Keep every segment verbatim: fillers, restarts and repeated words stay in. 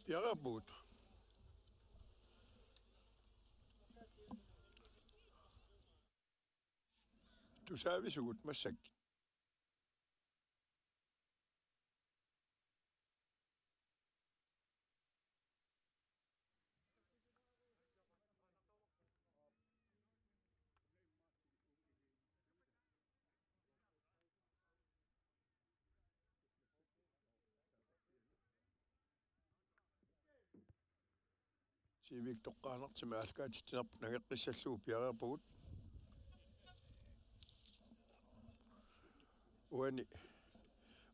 Piareerpugut. Tusaavisugut massakkut. Siivik toqqaannartumik aallakaatitsinerput nangeqqissallugu piareerpugut. Uani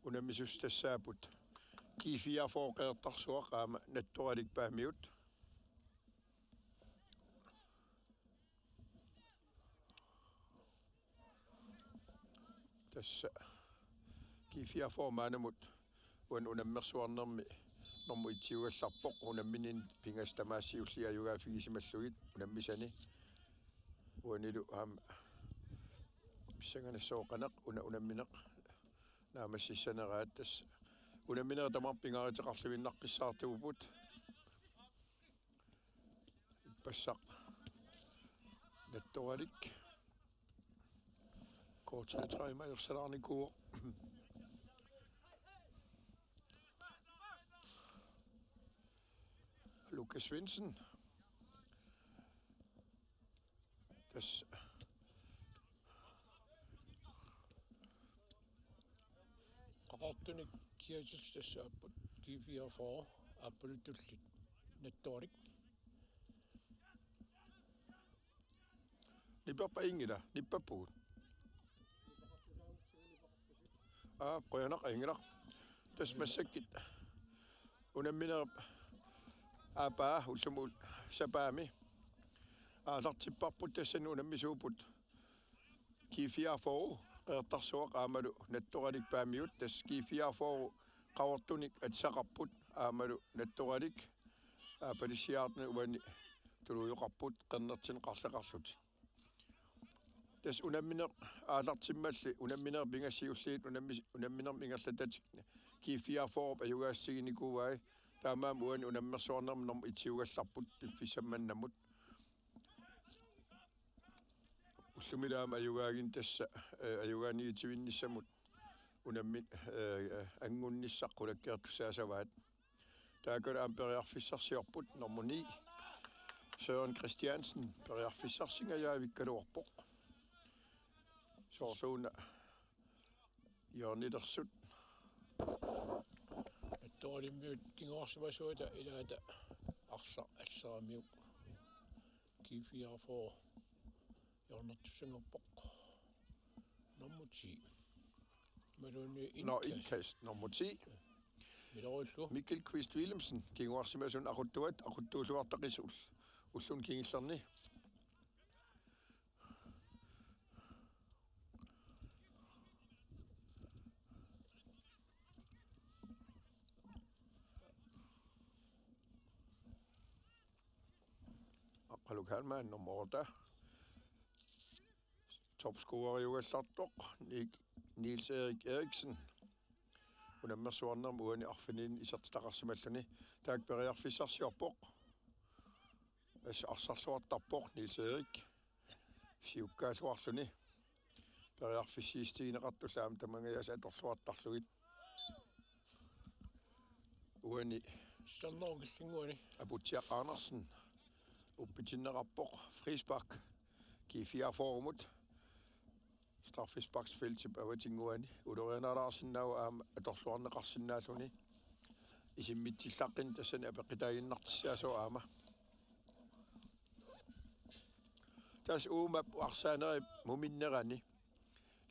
unammisussat tassaapput G fireogfyrre Qeqertarsuaq aamma Nattoralik Paamiut. Tassa G fireogfyrre maannamut uani unammersuarnermi nummer et-iugallarpoq, unammineq pingasut tamaasa siulliit ajugaaffigisimallugit unammisani. Uanilu aamma pissanganassaaq qanoq una unammineq naammassissaneraat, tassa unamminerit tamarmik pingaaruteqarluinnaqqissaartuupput. Ippassaq Nattoralik. K treogtredive ajorsalaarnikuuvoq. Lukas Svendsen. Tassa Qaqortunik kiatillit tassaapput G fireogfyrre, aappaluttullit Nattoralik. Niperpat inngila, nippappugut. Aa, qujanaq inngilaq. Tassa massakkut unamminerup aappaa ullumi sapaammi aallartipparput, tassani unammisuupput G fireogfyrre Qeqertarsuaq aammalu Nattoralik Paamiut, tassa G fireogfyrre Qaqortunik atisaqarput aammalu Nattoralik aappalissiaartunik uani tulujoqarput qernertinneq qarleqarlutik. Tassa unammineq aallartimmalli unamminerit pingasut siulliit unammi-, unamminermi ingerlatatik G fireogfyrre ajugaasutiginikuuai, taamaammat uani unammersuarnermi nummer et-iugallarput piffissaq mannammut. Ullumilu aamma ajugaaginnaq tassa, eh, ajugaaniutivinnissamut unammi-, eh, eh, anngunnissaq qulakkeertussaasavaat. Taakku aamma periarfissarsiorput, nummer ni, Søren Christiansen, periarfissarsingajavikkaluarpoq. Soorluuna hjørnetersut. Nattoralimmiut kinguarsimasuata ilaata arsaq asseramiuk. G fireogfyrre hjørnertussanngorpoq. Nummer ti. Imaluunniit Nå, indkast. Indkast nummer ti. Milorillu. Mikkel Kvist Wilhelmsen, kinguarsimasunik aquttuat, aquttuulluartaqis ul-, ulluni kingullerni. Aqqalu Kalman nummer otte. Topscoreriugallartoq Ni-, Niels Erik Eriksen. Unammersuarnermi uani arfinilinni isertitaqarsimalluni. Taakku periarfissarsiorpoq. As-, arsarluartarpoq Niels Erik. Siukkaalluarluni. Periarfissiissutigineqartullu aamma tamangajaasa atorluartarlugit. Uani Sannerup killinnguani. Aputsiaq Andersen uppitinneqarpoq, frispark G fireogfyrre-mut. Straffesparksfeltip avatinnguani ulorianalaarsinnaavoq aamma atorluarneqarsinnaalluni. Isimmitsillaqqinneq tassani apeqqutaaginnartussaasoq aamma. Tassa uumap arsaanerip muminnerani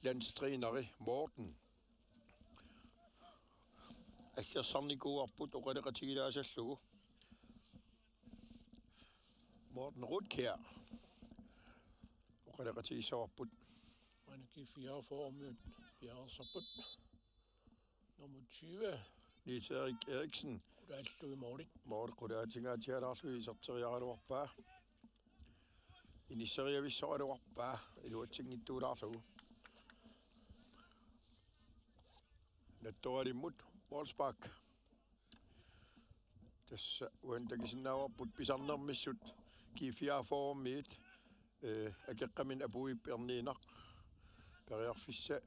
landstræneri Morten aggersarnikuuarput oqaloqatigilaasallugu. Morten Rutkjær oqaloqatigissavarput. Aana G fireogfyrre-miut piareersarput. Nummer tyve. Niels Erik Eriksen. Qulaallui målit. Mål qulaatingaatsialaarlugit iserteriaraluarpaa. Inisseriavissoraluarpaa iluatsinngitsuulaarlugu. Nattoralimmut målspark. Tassa uani takusinnaavarput pisarnermissut G fireogfyrremiit, eh, akeqqaminik Apuip Erniinaq. Periarfissaq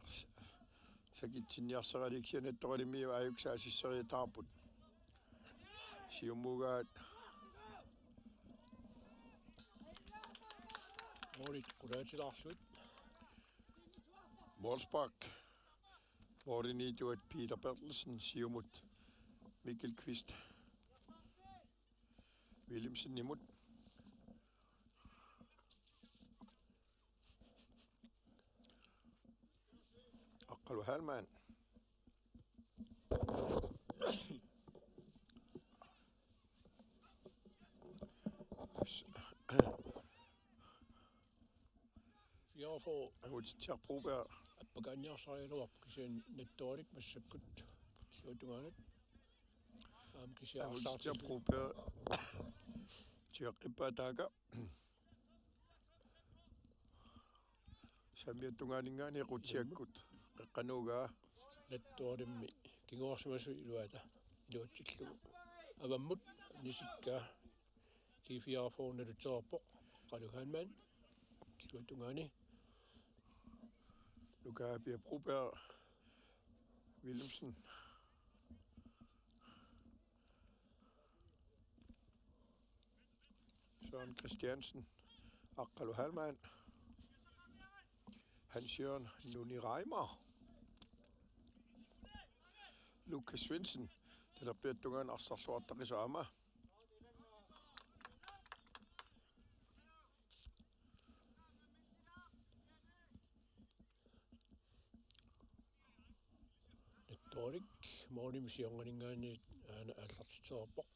sakitsinniarsaralik, kisianni Nattoralimiut aajuku saassusseriataarput. Siumugaat. Målit qulaatilaarlugit. Målspark. Målimiittuat Peter Bertelsen, siumut Mikkel Kvist Williamsenimut. Aqqalu Hallmann. Fireogfyrre. Angutitsiaq Broberg. Appakaanniarsarigaluarpoq, kisianni Nattoralik massakkut illuatungaanut. Aamma kisianni Angutitsiaq arsaartitut Broberg. Tigeqqippaa taakku. Saamiata tungaaninngaanniit qutsiakkut. Qeqqanut ugaa. Nattoralimi kinguarsimasut iluata iluatsillugu avammut anisikkaa. G fireogfyrre nalutserpoq. Aqqalu Hallmann illuatungaani. Luka Pia Broberg Wilhelmsen. Søren Christiansen. Aqqalu Hallmann. Hans Jørgen Nuni Reimer. Lukas Svendsen. Talerpiata tungaanut arsarluartaqisoq aamma. Nattoralik målimik siornaninngaanniit aana aallartitseqarpoq.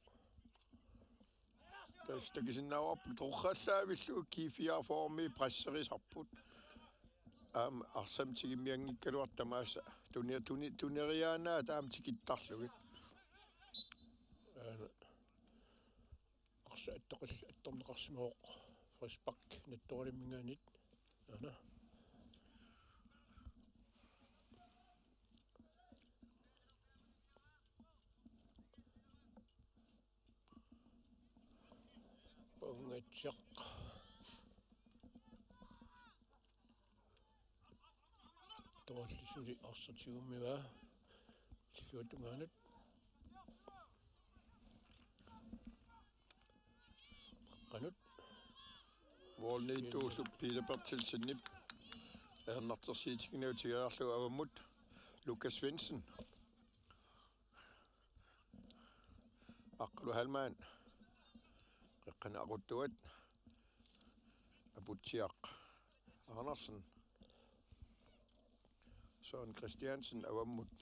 Tassa takusinnaavarput torrallaavillugu G fireogfyrremi presserisarput. Aamma arsamik tigummianngikkaluartoq tamaasa tuni-, tuni-, tuneriaannaat aamma tikittarlugit. Aana. Arsaq attoqil-, attorneqarsimavoq, frispark Nattoraliminngaanniit. Aana. Pangatiaq. Toralli suli arsaq tigummivaa. Illuatungaanut. Qeqqanut. Målimiittuullu Peter Bertelsenip ajornartorsiutiginngilaq, tigoriarlugu avammut Lukas Svendsen. Aqqalu Hallmann. Qeqqanut aquttuat. Aputsiaq Andersen. Søren Christiansen avammut.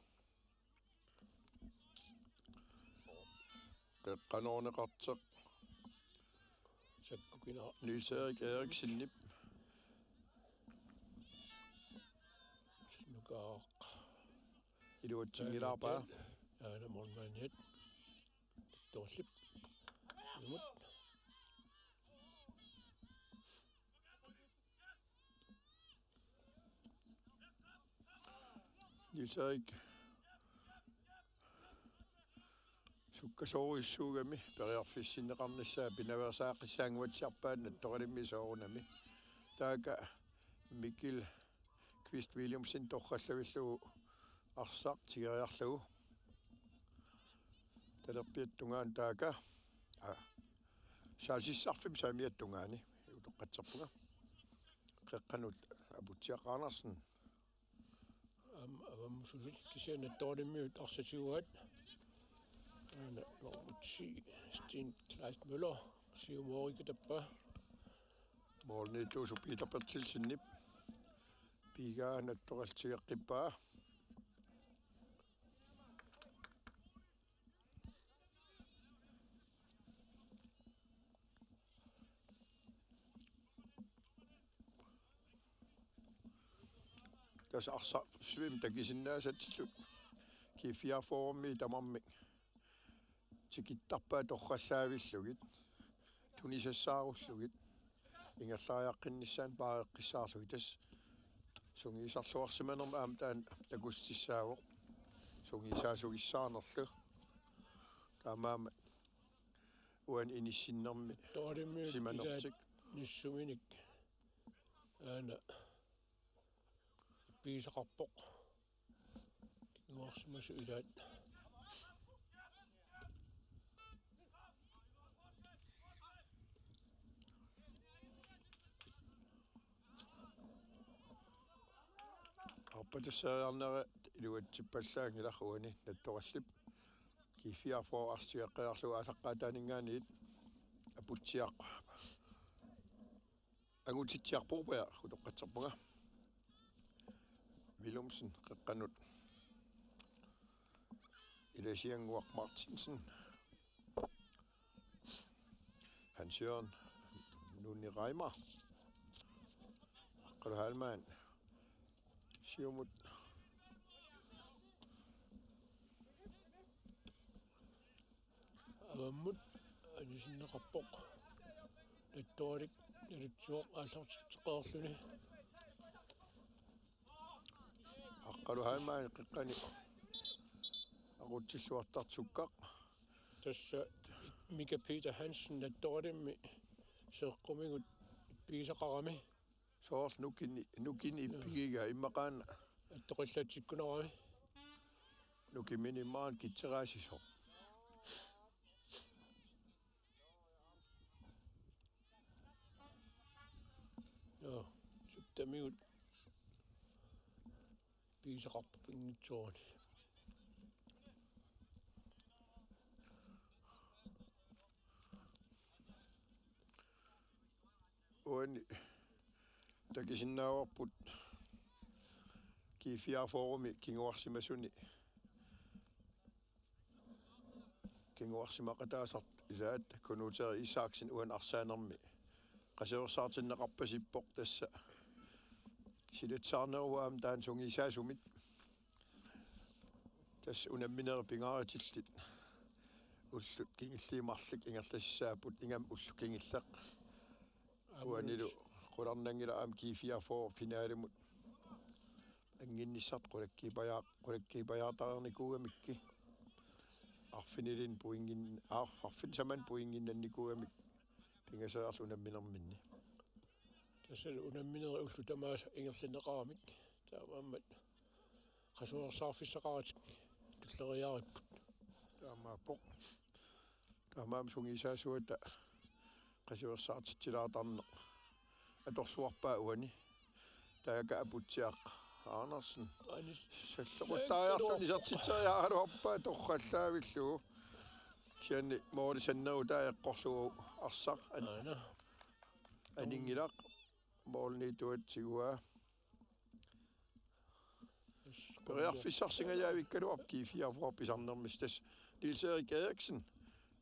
Qeqqanoorneqartoq. Sakkukina. Niels Erik Eriksenip. Nukaaq. Iluatsinngilaarpaa. Aana målmandiat. Torallip. Imut. Niels Erik sukkasoorujussuugami periarfissinneqarnissaa pinaveersaaqqissaanguatsiarpaat Nattoralimi soorunami. Taakku Mikkel Kvist Williamsen torrallavillugu arsaq tigoriarlugu. Talerpiata tungaanut taakku. Aa. Saassussarfimmi saamiata tungaani utoqqatserpunga. Qeqqanut Aputsiaq Andersen. Aamma avammut suli, kisianni Nattoralimiut arsaq tiguaat. Aana nummer ti, Sten Kleist Møller, siumut Orikatappaa. Målimiittuusoq Peter Bertelsenip. Piigaa Nattoralli tigeqqippaa. Tassa arsaq sivim takusinnaasatsitut G fireogfyrremi tamarmik tikittarpaat torrallaavillugit, tunisassaarullugit, ingerlariaqqinnissaannut paareqqissaarlugit, tassa sungiusarluarsimanermut aamma taanna takussutissaavoq, sungiusaasugissaarnerlu. Taamaammat uani inissinnermi Torimmi simanertik. Ilaat nissuminik aana ippigisaqarpoq. Kinguarsimasut ilaat. Arpatasseriarnerit iluatsippallaanngilaq uani Nattorallip. G fireogfyrre arsiaqqaarlugu aallaqqaataaninngaanniit Aputsiaq. Angutitsiaq Broberg utoqqatserpunga. Willumsen qeqqanut. Ilasiannguaq Martinsen. Hans Jørgen Nuni Reimer. Aqqalu Heilmann. Siumut. Avammut anisinneqarpoq. Nattoralik naluttuaq aallartitseqqaarluni. Aqqalu Heilmann qeqqani aqutsilluartartukkaq. Tassa Mika Peter Hansen Nattoralimmi seeqqumigut ippigisaqarami. Soorlu nukini, nukini ippigiga immaqaana. Attoqillatsikkunarami. Nukimini immaqa kitseraasisoq. Joo, syttemigut ippigisaqarpoq pinngitsoorani. Uani takusinnaavarput G fireogfyrremi kinguarsimasuni. Kinguarsimaqataasartut ilaat Knud Terry Isaksen uani arsaanermi qasuersaartinneqarpasippoq tassa silatsaarneruvoq aamma taanna sungiusaasumit. Tassa unamminerit pingaarutillit ullut kingulliit marluk ingerlassapput ingammik ulloq kingulleq. Uanilu qularnanngilaq aamma G fireogfyrre finalemut annginnissartik qulakkiipajaa-, qulakkiipajaartareernikuugamikku. Arfinilimmik pointin, ar-, arfineq tamanit pointinnannikuugamikku pingasoriarlutik unamminerminni. Tassa unamminerit ullut tamaasa ingerlanneqaramik. Taamaammat qasuersaarfissaqaratik tulleriiaaripput. Taamaappoq. Taamaammat sungiusaasuata qasuersaartitsilaartarneq atorluarpaa uani. Taakku Aputsiaq Andersen. Aani. Salloquttariarluni isertitseriaraluarpaa torrallaavillugu. Kisianni moorisannerutaa eqqorlugu arsaq an-, aana aninngilaq mooriniittuat tiguaa. Periarfissarsingajavikkaluarpoq G fireogfyrre pisarnermik tassa Niels Erik Eriksen.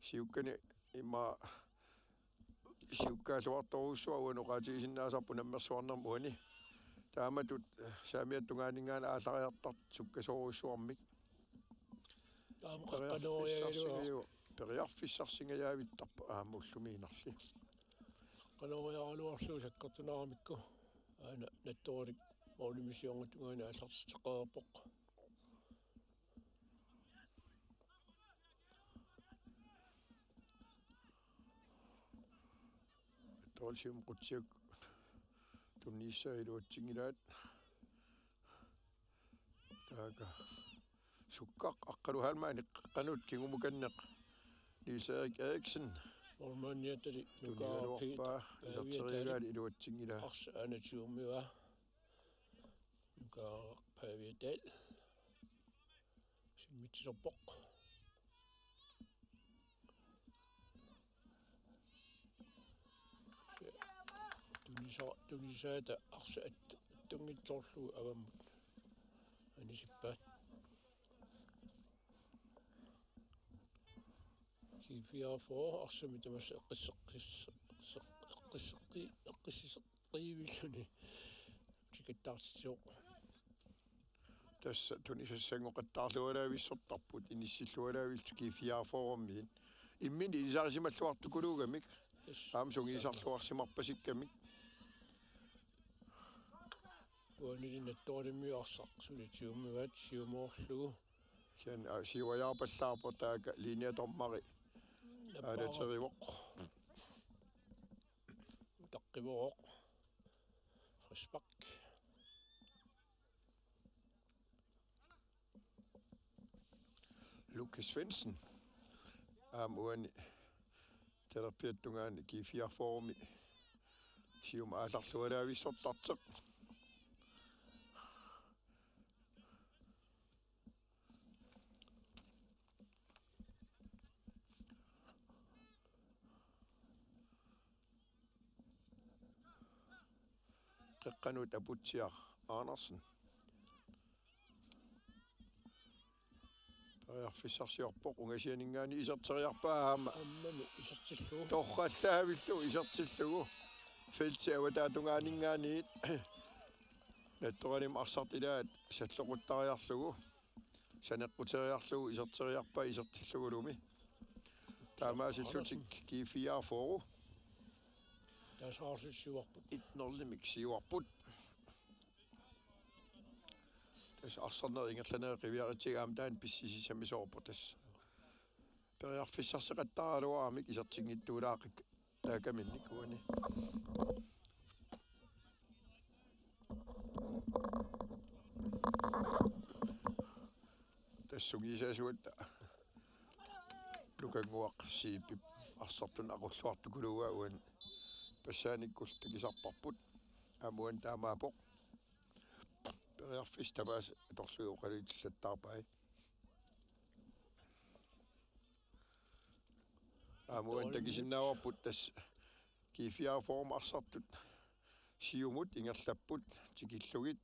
Siukkani immaqa siukkaalluartorujussuaq uani oqaatigisinnaasarput unammersuarnermut uani. Taamatut saamiata tungaaninngaanniit aallariartartut sukkasoorujussuarmik. Taama qaqqanoorialu. Periarfissarsingaja-, periarfissarsingajaavittarpoq aamma ullumiinnarli. Qaqqanooriaraluarlugu sakkortunaramikku aana Nattoralik moorimissiorngatungaani aallartitseqqaarpoq. Toolsium qutsiak tunniussai iluatsinngilaat. Taakku sukkaq Aqqalu Heilmann qeqqanut kingumukanneq Niels Erik Eriksen. Ormanniatali nukaarpaa iserterigaali iluatsinngilaa. Ars anatiummiva. Nukaarpaaviatal. Simmitsilerpoq. Tunisa-, tunisaata arsaq at-, attunngitsoorlugu avammut anisippaat. G fireogfyrre arsamik tamassi eqqisseqqis-, eqqisseqqi-, eqqissiseq- qiivilluni tikattaartitsivoq. Tassa tunisassanngortittarlualaavissortarput inissillualaavillutik G fireogfyrremiit. Imminut ilisarisimalluartukuluugamik. Tassa. Aamma sungiusarluarsimarpasikkamik. Uanili Nattoralimmi arsaq sulatiummivaat siumoorlugu. Kisianni, aa, siuajaarpallaarpoq taakku linjedommeri. Aalaaterivoq. Utaqqivooq. Frispark. Lukas Svendsen. Aamma uani talerpiata tungaani G fireogfyrremi siumut aallarlualaavissortartoq. Qeqqanut Aputsiaq Andersen. Periarfissarsiorpoq, ungasianinngaanniit iserteriarpaa aamma. Aamma isertillugu. Torrallaavillugu isertillugu. Feltip avataa tungaaninngaanniit. Nattoralimmik arsartut ilaat salloquttariarlugu. Saneqquteriarlugu iserteriarpaa isertillugulumi. Taamaasillutik G fireogfyrre. Tassa arsaq siuarput. Et nul-imik siuarput. Tassa arsarneq ingerlaneq qiviaritsigu aamma taanna pissisissamisoorpoq tassa. Periarfissarseqattaaraluaramik isertinngitsuulaaqaaq taakaminnik uani. Tassa sungiusaasugatta Lukannguaq Zeebip arsartunik aqulluartukuluugaa uani. Passaanikkut takisarparput. Aamma uani taamaappoq. Periarfissat tamaasa atorlugit oqaluutillattaarpai. Aamma uani takusinnaavarput tassa G fireogfyrremi arsartut siumut ingerlapput tikillugit,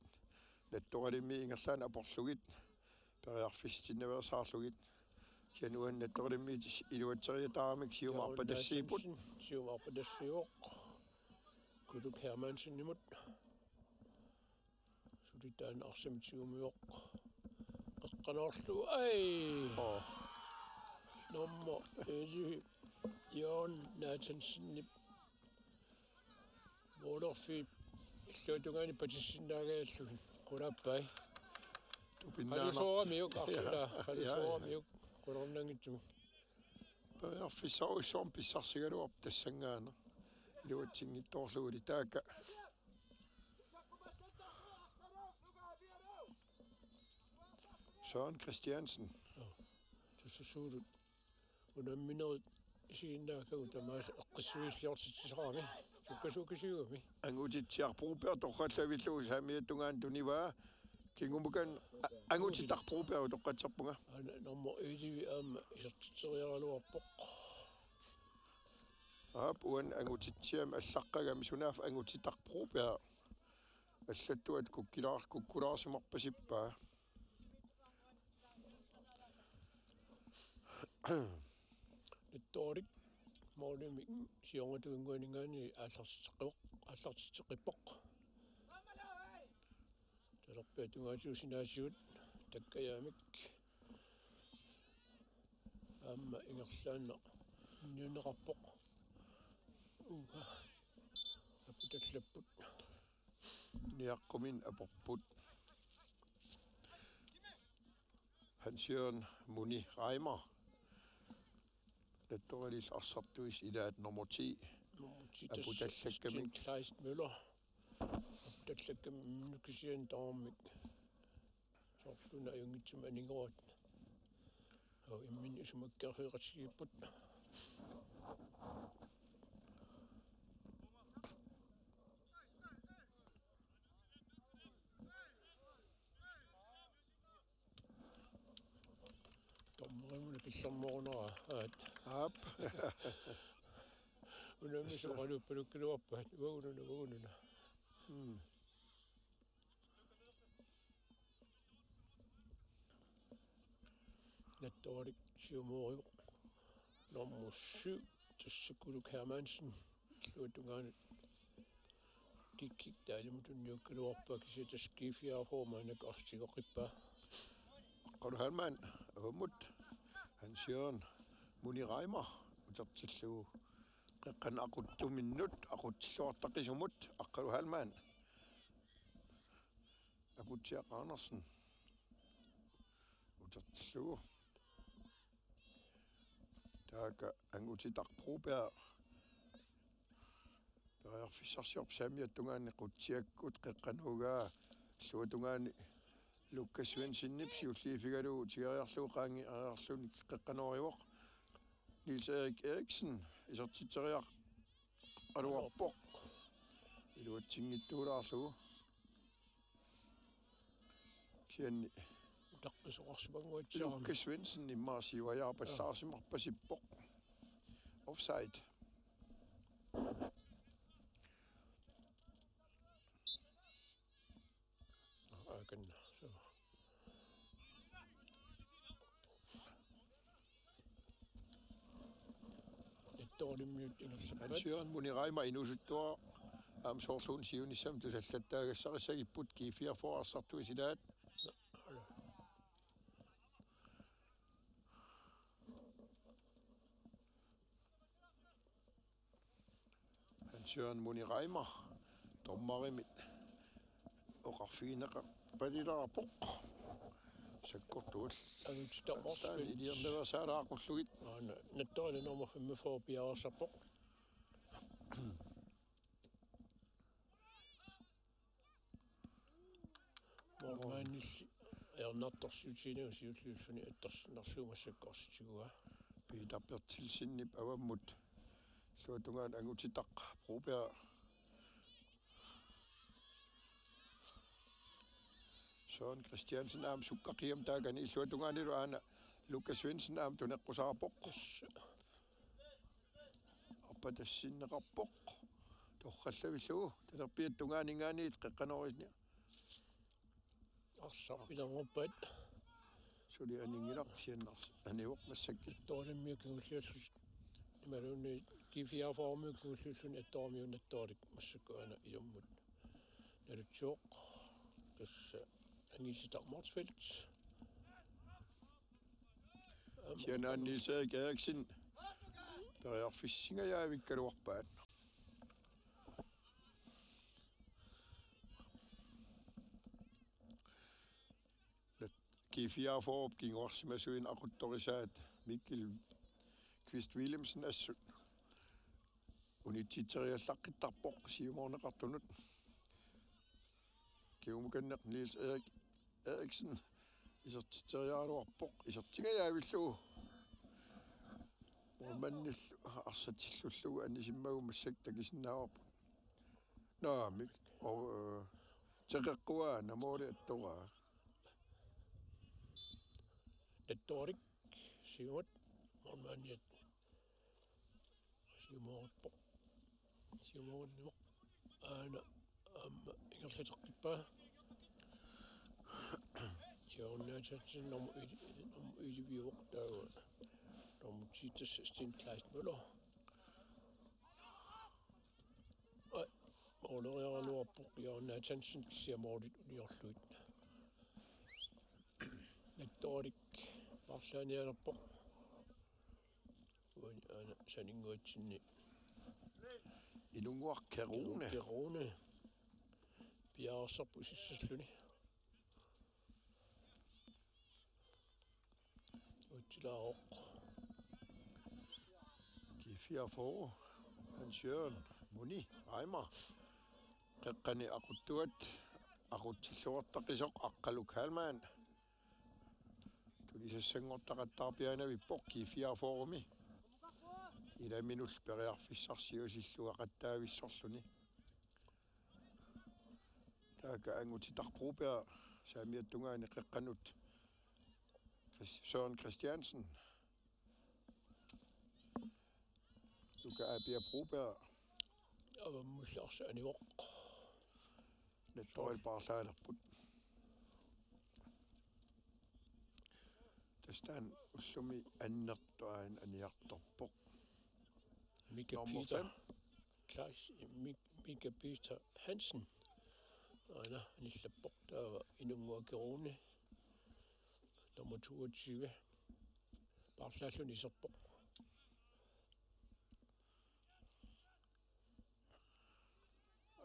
Nattoralimmit ingerlaannaq aporlugit, periarfissinnaveersaarlugit. Kisianni uani Nattoralimmiit iluatseriataaramik siumut arpatassiipput. Siumut arpatassiivoq. Kuluk Hermansenimut. Suli taanna arsamik siumuvoq. Qeqqanoorlugu. Ai! Oo. Nummer elleve, Jørgen Nathansenip målerfiup illuatungaani patissinnaagallugit. Qulappai. Tupinnaanartik. Qalusooramiuk arsula. Ja, ja, ja. Qalusooramiuk. Qularnanngitsumik. Periarfissarujussuarmik pissarsigaluarpoq tassanngaannaq. Iluatsinngitsoorlugulu taakku. Søren Christiansen. Joo. Tassa suulut unamminerit isiginnaakkagut tamaasa eqqissuilliortitsisarami. Sukkasuukasiugami. Angutitsiaq Broberg torrallavillugu saamiata tungaanut tunivaa. Kingumukan a-, Angutitsiaq Broberg utoqqatserpunga. Aana nummer elleve aamma isertitseriaraluarpoq. Aap, uani Angutitsiami allaqqagami sunaaffa Angutitsiaq Broberg. Allattuat kukkilaar-, kukkulaarsimarpasippaa. Nattoralik målimik siornatigut tungaaninngaanniit aallartitseqqivoq, aallartitseqqippoq. Talerpiata tungaatigut sinaatigut takkajaamik. Aamma ingerlaannaq niunneqarpoq. Uha. Aputallapput. Niaqquminik aporput. Hans Jørgen Muni Reimer. Nattoralillu arsartuisa ilaat nummer ti. Nummer ti tassa aputallakkamik. Christian Kleist Møller. Aputallakkamik kisianni tamarmik. Soorluna ajunngitsumik aningoraat. Aap, imminut isumakkeerfigeqatigiipput. Dommerimut pillermoorunera aat. Aap. Unammisut oqaluuppalukkaluarpaat. Uagununa, uagununa. Mm. Nattoralik siumoorivoq. Nummer syv, tassa Kuluk Hermansen. Illuatungaanut kikkik taalimut tunniukkaluarpaa kisianni tassa G fireogfyrre maannakkut arsaq tigoqqippaa. Aqqalu Heilmann, uammut. Hans Jørgen Muni Reimer utertillugu. Qeqqanut aquttuminnut, aqutsilluartaqisumut, Aqqalu Heilmann. Aputsiaq Andersen. Utertillugu. Taakku Angutitaq Broberg periarfissarsiorpoq saamiata tungaani qutsiakkut qeqqanut, illuatungaani Lukas Svendsenip siulliuffigalugu tigoriarlugu qaangiariarluni qeqqanoorivoq. Niels Erik Eriksen isertitseriaraluarpoq. Iluatsinngitsuulaarlugu. Kisianni Utaqqisoqarsimannguatsiarami. Lukas Svendsen immaqa siuajaarpallaarsimarpasippoq. Offside. Aakanna. So. Ettoolimmiut ingerlappaat. Hans Jørgen Muniraima inuusuttuaq aamma soorluuna siunissami tusallattaagassarissagipput, G fireogfyrre arsartuisilaat. Hans Jørgen Muniraima dommerimit oqarfigineqarpalilaapoq. Sakkortuullugu. Angutitaq Motzfeldt. Iliornersaalaaqullugit. Aana, nattorali nummer femogfyrre piareersarpoq. Målmandilli ajornartorsiutigineq siulliulluni attarsinnarlugu massakkorsitigua. Peter Berthelsenip avammut illuatungaani Angutitaq Broberg. Søren Christiansen aamma sukkaqiam taakani illuatungaanilu aana Lukas Svendsen aamma tuneqqusaarpoq. Arpatassinneqarpoq. Torrallavillugu. Talerpiata tungaaninngaanniit qeqqanoorisinnaa. Arsaq pilanngorpat. Suli aninngilaq siannars anivoq massakkut. Ettoolimmiut kingulliullutik. Imaluunniit G fireogfyrremiut kingulliulluni ettoormiut nattoorlik massakkut aana ilummut. Nalutsivoq. Tassa Angutitaq Motzfeldt. Sianaan Niels Erik Eriksen. Periarfissingajaavikkaluarpaat. G fireogfyrre kinguarsimasuineq aquttorisaat Mikkel Kvist Wilhelmsen assut unitsitseriallaqqittarpoq siumoorneqartunut. Kingumukanneq Niels Erik Eriksen isertitseriaraluarpoq, isertingajaavillugu. Målmandillu arsaq tillullugu anisimmagu massakkut takusinnaavarput. Naamik, o-, øh, teqeqquaana måli attoraa. Nattoorlik siumut målmandiat siumoorpoq. Siumoorinnivoq. Aana aamma ingerlateqqippaa. Jørgen Nathansen nummer et, nummer elleve-uvoq taava. Nummer ti tassa Sten Kleist Møller. Ai, måleriaraluarpoq Jørgen Nathansen kisianni målit uniorlugit. Nattoorlik paarlaanialerpoq. Uani aana saninnguatsinni Inunnguaq Kerune. Kerune. Piareersarpoq sissalluni. Utsilaarpoq. G fireogfyrre. Hans Jørgen Muni Reimer. Qeqqani aquttuat, aqutsilluartaqisoq Aqqaluk Heilmann. Tunisassanngortaqattaarpiaanavippoq G fireogfyrre-mi. Ilaminullu periarfissarsiusilluaqattaavissorluni. Taakku Angutitaq Broberg saamiata tungaani qeqqanut Chris-, Søren Christiansen. Luka Apia Broberg. Avammullu arsaq anivoq. Nattooril paarlaalerput. Tassa taanna ullumi annertuain aniartorpoq. Mika Nummer Peter fem. Klaas, Mik-, Mika Peter Hansen. Aana anillappoq taava Inunnguaq Kerune. Nummer toogtyve. Paarlaalluni iserpoq.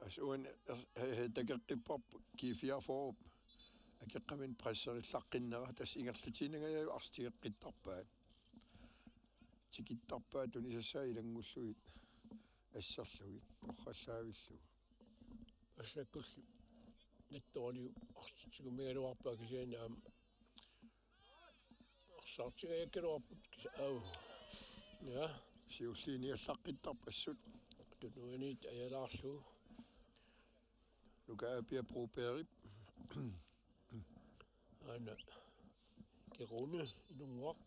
Asuan er-, he-, he-, takeqqipparput G fireogfyrre. Akeqqaminik presserillaqqinnerat tassa ingerlatiinangajavit arsaq tigeqqittarpaat. tikittarpaat tunisassaat ilanngullugit asserlugit torrallaavillugu. Assakkulli Nattoraliup arsaq tigummigaluarpaa kisianni aamma arsaq tigajakkaluarput kisi-, au. Ja. Siulliit niallaqqittarput assut. Tunuaniit ajalaarlugu. Nuka Apia Brobergip. Aana Kerune Inunnguaq.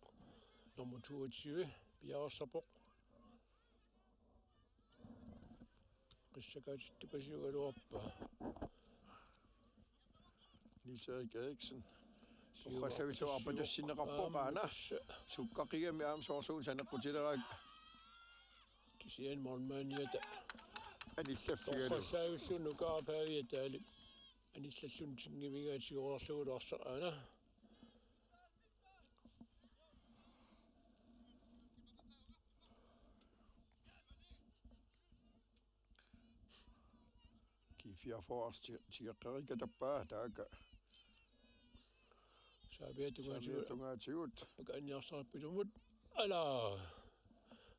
Nummer toogtyve piareersarpoq. Qissakaatittukasiugaluarpaa. Niels Erik Eriksen. Siuarput torrallavillugu arpatassinneqarpoq aamma aana. Tassa. Sukkaqigami aamma soorluuna saneqqutileraat. Kisianni målmandiata anillaffigalugu. Torrallaavillugu Nukaaraq Pavia Dahlip anillalluni tingimigaa tigoorlugulu arsaq aana. G fireogfyrre ti-, tigeqqeriikkattappaa taakku. Saapiat tungaatigut. Saapiat tungaatigut. Pakaniarsarpilumut. Ala.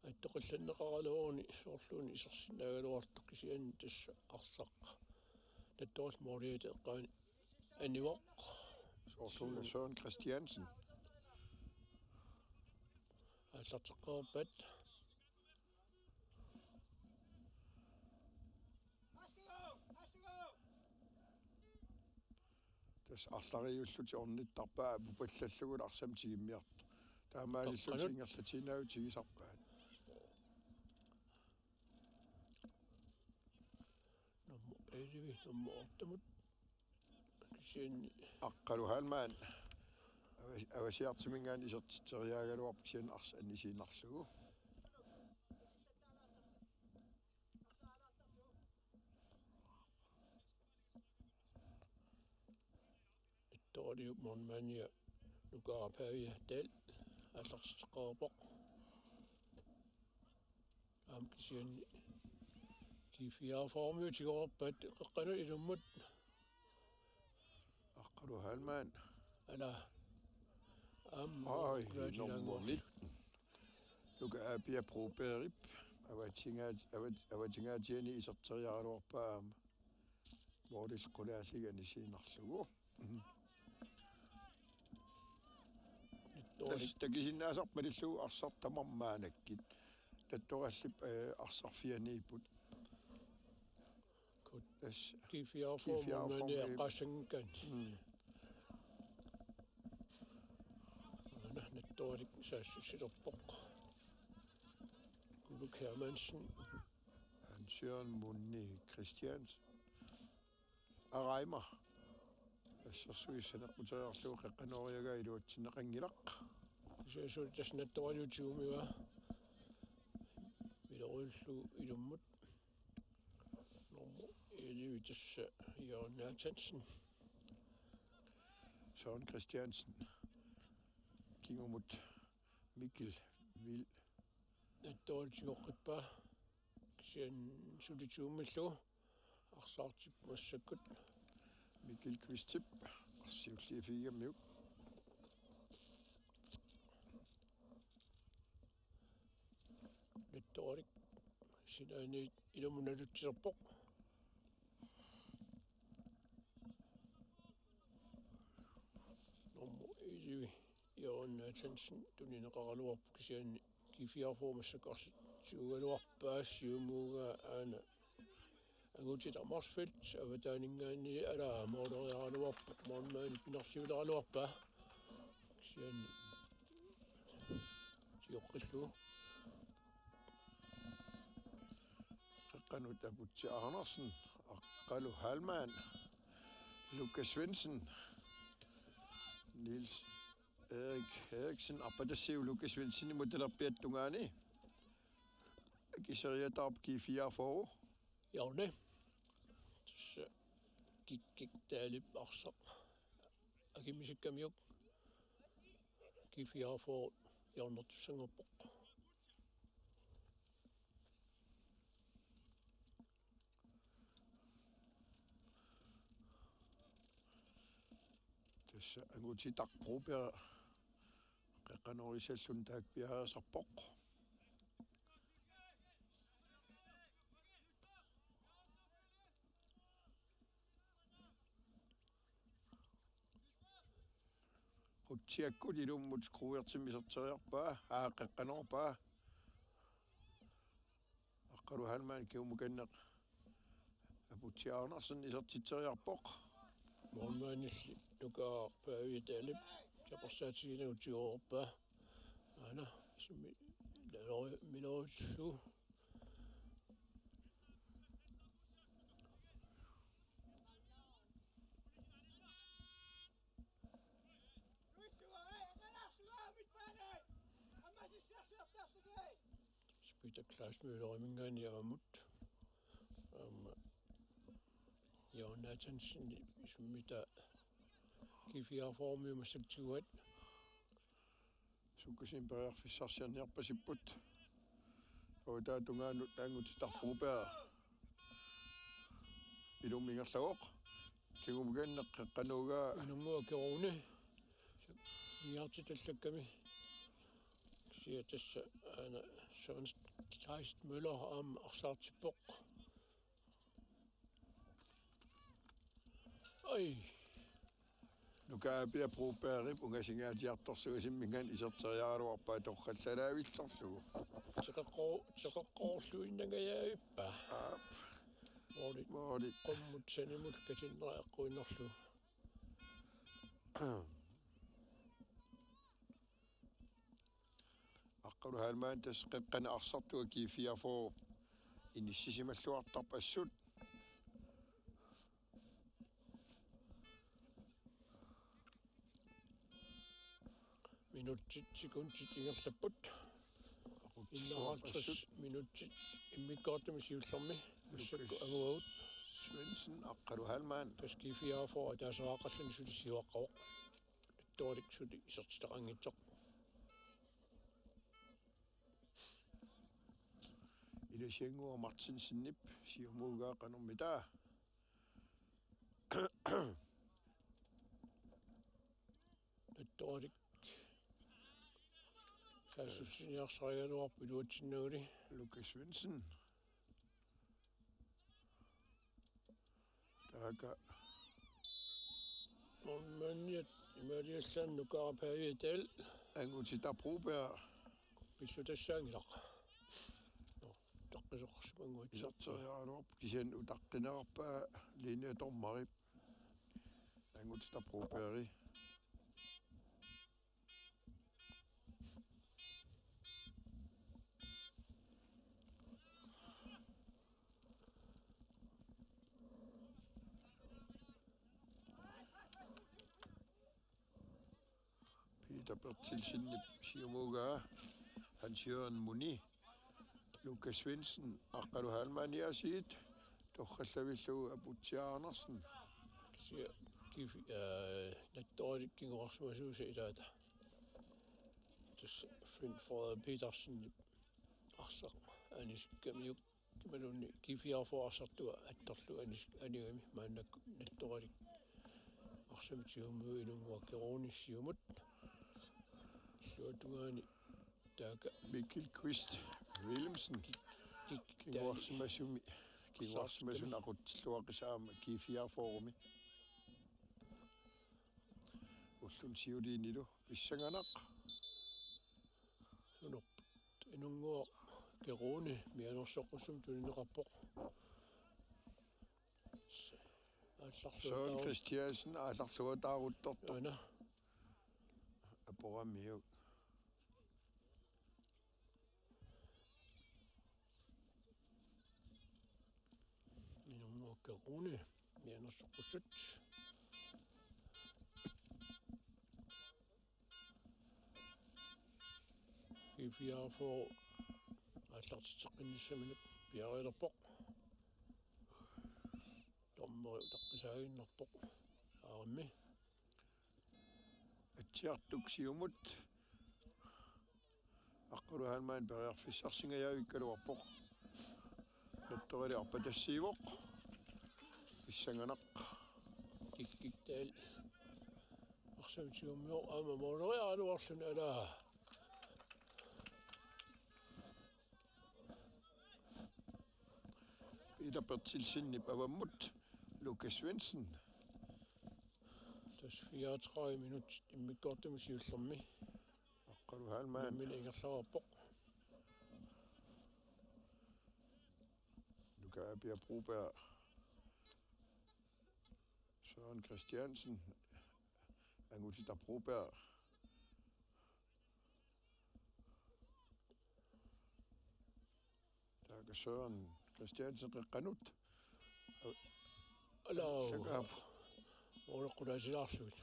Attoqqillanneqaraluaruni soorluuna isersinnaagaluartoq kisianni tassa arsaq. Nattoralli måliata eqqaani anivoq. Soorluuna Søren Christiansen. Aallarteqqaarpat. Tassa arlariullutik ornittarpaat apupallallugu arsamik tigummiartut. Taamaalillutik ingerlatiinnaavik tigisarpaat. Nummer elleve, nummer otte-mut. Kisianni Aqqalu Heilmann. Ava-, Avasiartuminngaanniit isertitseriaagaluarpoq kisianni arsaq anisiinnarlugu. Nattoraliup målmandia Nukaaraq Pavia Dahl aallarteqqaarpoq. Aamma kisianni G fireogfyrre-miut tigoorpaat qeqqanut ilummut. Aqqalu Heilmann. Ala. Aamma. Ai, nummer nitten. Nuka Apia Brobergip. Avatingaat-, avat-, avatingaatiani iserteriaraluarpaa aamma. Målip qulaassiga anisiinnarlugu. Tassa takusinnaasarput malillugu arsaq tamarmik maannakkut. Nattorallip, eh, arsarfianiipput. Tassa G fireogfyrre G fireogfyrre målmandi eqqaassanngikkaanni. Mm. Aana Nattoralik saassussilerpoq. Kuluk Hermansen. Hans Jørgen Munni Christiansen. Araima. Assersuissanik quteriarlugu qeqqanooriagaa iluatsinneqanngilaq. Kisianni tassa Nattoraliup tigummigaa. Ilorillu ilummut. Nummer elleve tassa Jørgen Nathansen. Søren Christiansen. Kingumut Mikkel Vil. Nattoralik tigoqqippaa. Kisianni suli tigummillugu. Arsaartip massakkut. Mikkel Kvistip. Arsiulliiffigigammiuk. Nattoralik sinaaniit ilummut nalutsilerpoq. Nummer elleve, Jørgen Nathansen, tunineqaraluarpoq kisianni G fireogfyrre massakkut arsaq tigugaluarpaa siumuugaa aana Angutit Amersfoort avataaninngaanniit ala måleriaraluarpoq målmandip pinarsiuleraluarpaa. Kisianni tigoqqillugu. Qeqqanut Aputsi Andersen, Aqqalu Heilmann, Lukas Svendsen, Niels Erik Eriksen, arpatassiup Lukas Svendsenimut talerpiata tungaani. Akiseriataarpoq G fireogfyrre. Jørgen. Tassa Kikkik Dahlip arsaq akimisikkamiuk G fireogfyrre hjørnertussanngorpoq. Tassa Angutitaq Broberg qeqqanoorissalluni taakku piareersarpoq. Aputsiakkut ilummut Krugertimik iserteriarpaa, aa, qeqqanoorpaa. Aqqalu Heilmann kingumut kanneq. Aputsi Andersen isertitseriarpoq. Målmandilli Nukaaraq Pavia Dahlip tapersaatigilagut tigoorpaa. Aana, isummi, Milori-, Miloritsuu. Peter Klaas Møller-iminngaanniit avammut. Aamma Jonathansen isummitaa G fireogfyrre-mi massakkut tiguat. Sukkasuumik periarfissarsiorniarpasipput. Utaa tungaanut Anguti Broberg. Ilummut ingerlavoq. Kingumut kanneq qeqqanooraa. Inunnguaq Keroni. Niartitallakkami. Kisianni tassa aana Søren Kleist Møller aamma arsaartippoq. Ai. Nukaapia Brobergip ungasinngaatiartorsuusimminngaanniit iserteriaraluarpaa torrallalaavillorlugu. Teqeqqo-, teqeqqorluinnangajavippa. Aap. Måli. Måli. Qummut sanimut katinnera eqquinnarlugu. Aqqalu Heilmann tassa qeqqani arsartunga G fireogfyrre inissisimalluartarpoq assut. Minutsit sekundit ingerlapput. Enoghalvtreds minutsit immikkoortumi siullermi. Massakkut Lukas anguagut. Svendsen, Aqqalu Heilmann. Tassa G fireogfyrre ataaseq qallunaatut siuaqqavoq. Nattoralik suli isertitaqanngitsoq. Ilasiannguaq Martinsenip siumuugaa qanormita. Nattoralik saassussiniarsarigaluarpoq iluatsinnaguli. Lukas Svendsen. Taaka. Målmandiat imaaliallaannaq Nukaaraq Pavia Dahl. Anguti Broberg. Pillutassaanngilaq. Nå, utaqqisoqarsimannguit. Iserteriaraluarpoq kisianni utaqqinerarpaa linjedommerip. Anguti Broberg. Peter Berthelsenip siumuugaa, Hans Jørgen Muni, Lukas Svendsen, Aqqalu Heilmann aasiit, torrallavillugu Aputsi Andersen. Kisianni G F, øh, Nattoralik kinguarsimasuusoq ilaata. Tassa Finn Frederik Petersenip arsaq anisikkamik imaluunniit G fireogfyrre arsartunga attorlugu anis-, anigami maannakkut Nattoralik arsamik tigummiuk Inunnguaq Keroni siumut. Illuatungaani taaka Mikkel Kvist Wilhelmsen. Kik-, kik-, kinguarsimasumi, kinguarsimasuni aqutsilluaqqisaq aamma G fireogfyrre-mi. Ulluni siuliinilu pissanganaq. Sunorput Inunnguaq Keroni mianersoqqussummik tunineqarpoq. Aallarluataaru-, Søren Christiansen aallarluataaruttortoq. Aana. Aporamiuk. Inunnguaq Keroni mianersoqqussut. G fireogfyrre aallartitseqqinnissaminik piareerpoq. Dommeri utaqqisaaginnarpoq. Aarimmi. Atsiartuk siumut. Aqqalu Heilmann periarfissarsingajavikkaluarpoq. Nattoralik arpatassiivoq. Pissanganaq. Kikkik Dahl. Arsamik tigummivoq aamma mooleriaraluarluni alaa. Peter Berthelsenip avammut Lukas Svendsen. Tassa fireogtredive minut immikkoortumi siullermi. Aqqalu Heilmann. Nammineq ingerlareerpoq. Nuka Apia Broberg. Søren Christiansen. Angutitaq Broberg. Taakku Søren Christiansen qeqqanut. Alaa. Sakaap. Moleqqulaasilaarlugit.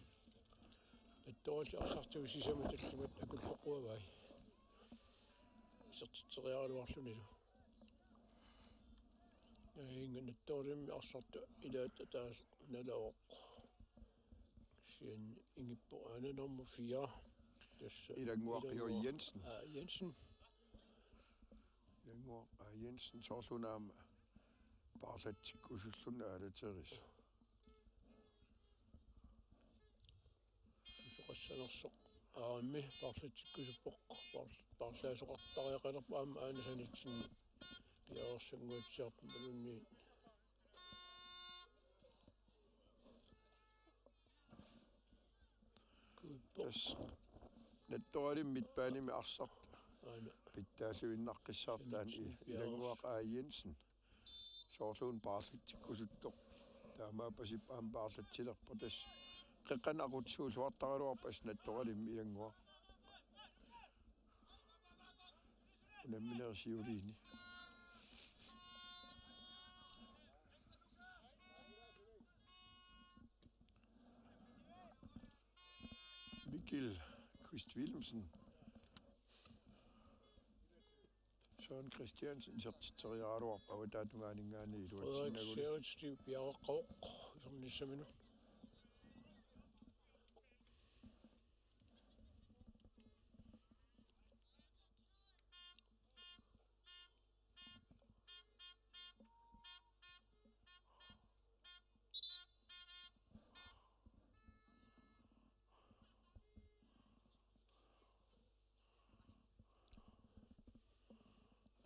Nattoralli arsartugut sisamat tallimat akulloqquavai. Isertitseriaraluarlunilu. Aajuna Nattoralimi arsartoq ilaat ataaseq nalavoq. Kisianni ingippoq aana nummer fire. Tassa Ilannguaq J. Jensen. Aa, Jensen. Ilannguaq A. Jensen soorlu una aamma paarlatsikkusulluni aalateris. Susoqassanersoq aarimmi paarlatsikkusuppoq, paar-, paarlaasoqartariaqalerpoq aamma aana sanitsinni piareersannguatsiartoq imaluunniit. Kuippoq. Tassa Nattoralimi midtbanemi arsartoq. Aana. Pitsaalluinnaqqissaartoq taanna Jensen, i-, Ilannguaq A. Jensen. Soorlu una paarlatsikkusuttoq. Taamaappoq aamma paarlatsilerpoq tassa. Qeqqanut aqutsisuulluartaraluarpoq tassa Nattoralimi Ilannguaq. Unamminerit siuliini. Mikkel Kvist Wilhelmsen. Søren Christiansen isertitseriaraluarpoq avataatungaaninngaanniit Frederik iluatsinnagu. Searits piareeqqavoq isernissaminut.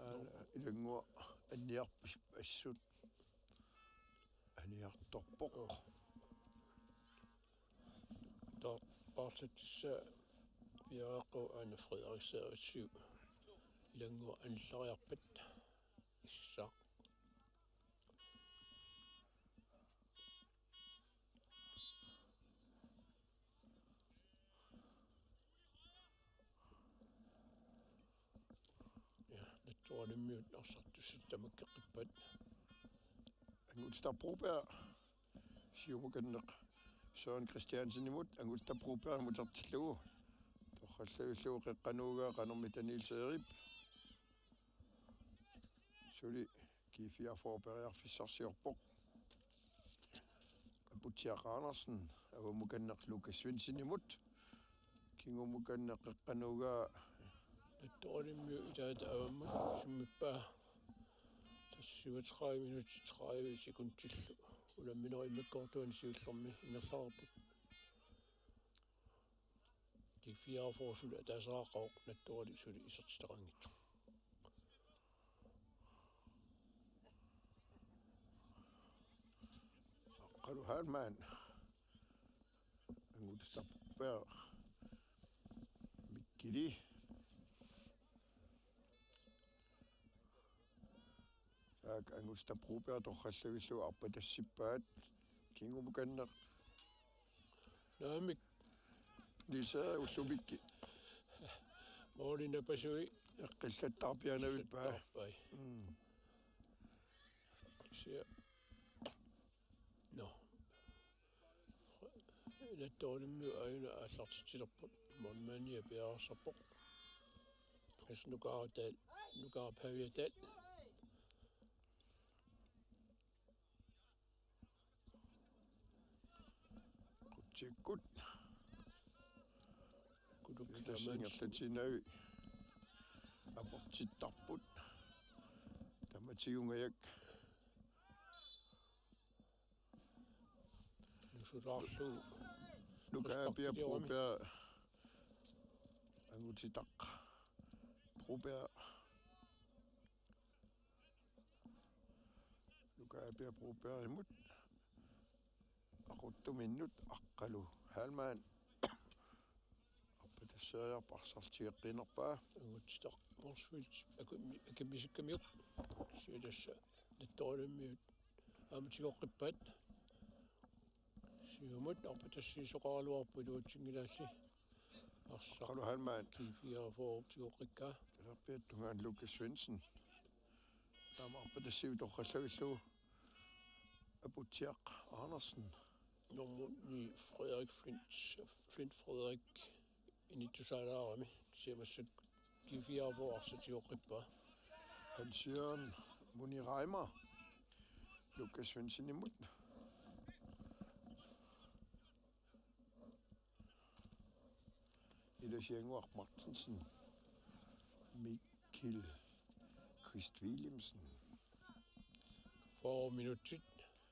Aana Ilannguaq anniarpasippoq assut. Aniartorpoq. Taava paarlatissaa piareeqqavoq aana Frederik Searits Ilannguaq anillariarpat issaaq. Ja, Nattoralimiut arsartussat tamakkeqqippaat. Angutitaq Broberg. Siumukanneq Søren Christiansenimut, Angutitaq Brobergimut isertillugu. Torrallavillugu qeqqanut ugaa qanormita Niels Erik. Suli G fireogfyrre periarfissarsiorpoq. Aputsiaq Andersen, avamukanneq Lukas Svendsenimut. Kingumukanneq qeqqanut ugaa. Nattoralimiut ilaata avammut summippaa. Tassa syvogtredive minutsit tredive sekundillu. Unamminerit immikkoortuani siullermi ingerlareerput. G fireogfyrre suli ataaseqarpoq, Nattoralik suli isertitaqanngitsoq. Aqqalu Heilmann. Angutitaq Broberg. Mikkeli. Taakku Angutitaq Broberg torrallavillugu arpatassippaat. Kingumukanneq. Naamik. Niels Erik ullumikki. Måli napasui. Eqqillattaarpiaanavippaa. Eqqillattaarpai. Mm. Kisianni. Nå. Nattoralimiut aajuna aallartitsilerput. Målmandi piareersarpoq. Tassa Nukaaraq Dahl. Nukaaraq Pavia Dahl. Qutsikkut. Kulukkit tamaasa ingerlatsiinnavik. Aportittarput. Tamatigut ngajak. Nusulaarlugu. Nuka Apia Broberg. Angutitaq Broberg. Nuka Apia Brobergimut. Aquttuminnut Aqqalu Halman. Arpatassiaq arsartigeqqiinerpaa. Angutsitaq Morsville akimmi-, akimmisikkamiuk. Siulassa Nattoornimmiut aamma tigoqqippaat. Siumut arpatassiisoqaraluarpoq iluatsinngilaalli. Arsaq Qalu Halman. G fireogfyrre tigoqqikkaa. Talerpiata tungaanut Lukas Svendsen. Taama arpatassiaq torrallavillugu Aputsiaq Andersen. Nummer ni Frederik Flint, Flint Frederik inittusaalaarami. Siamassak G fireogfyrre arsaq tigoqqippaa. Hans Jørgen Muni Reimer. Lukas Svendsenimut. Ilasiannguaq Martinsen. Mikkel Kvist Williamsen. Fyrre minutsit.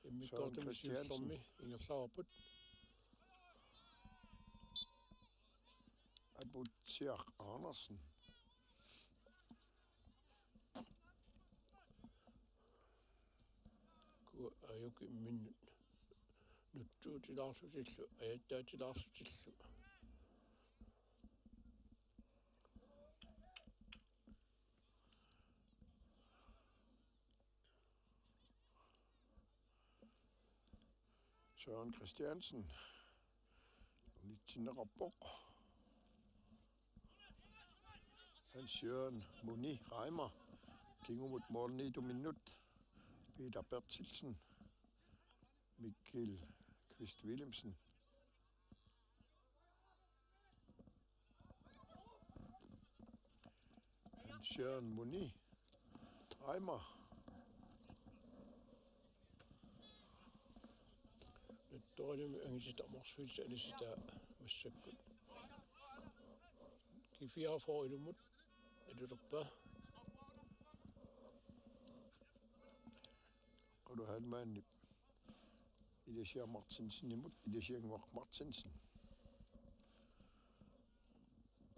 Immikkoortumi Søren Christiansen. Siullermi ingerlareerput. Aputsiaq Andersen. Kuat ajukimminnut nutsuutilaarlutillu, ajattaatilaarlutillu. Søren Christiansen. Unitsinneqarpoq. Hans Jørgen Muni Reimer. Kingumut målimiittuminnut. Peter Berthelsen. Mikkel Kvist Williamsen. Hans Jørgen Muni. Reimer. Nattoornimmiut angititat Morsvillep anisitaa massakkut. G fireogfyrre ilummut. Ilulerpaa. Qalu Halmanip. Ilasiaq Martinsenimut, Ilasiannguaq Martinsen.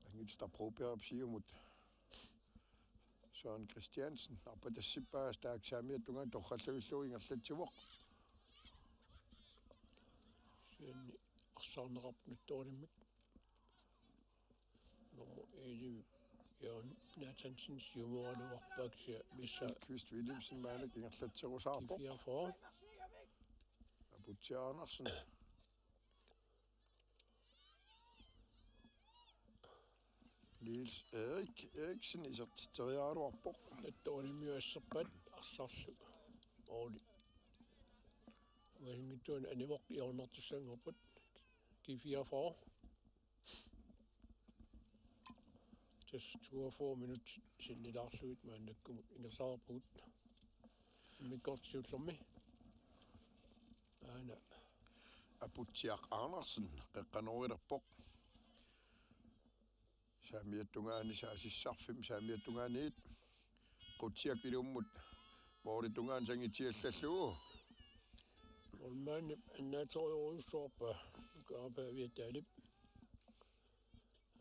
Angititaq Brobergip siumut. Søren Christiansen, arpatassippaa taakku saamiata tungaanut torrallavillugu ingerlatsivoq. Sianni arsaarneqarpoq Nattoornimmik. Nummer elleve, Jørgen Nathansen, siumooraluarpaa kisianni missaa. Kvist Williamsen maannakkut ingerlatserusaarpoq. G fireogfyrre. Aputsiaq Andersen. Niels Erik Eriksen isertitseriaraluarpoq. Nattoornimmiut asserpaat arsarlu. Ooli. Uasinngitsuani anivoq hjørnertussanngorput. G fireogfyrre. Tassa toogfyrre minutsit sinnilaarlugit maannakkumut ingerlareerpugut. Immikkoortoq siullermi. Aana. Aputsiaq Andersen qeqqanoorilerpoq. Saamiata tungaani saasissarfimmi saamiata tungaaniit. Qutsiaq ilummut. Målip tungaanut sangitsiallallugu. Målmandip annaaterujorujussuarpaa. Ukaapaavia Taalip.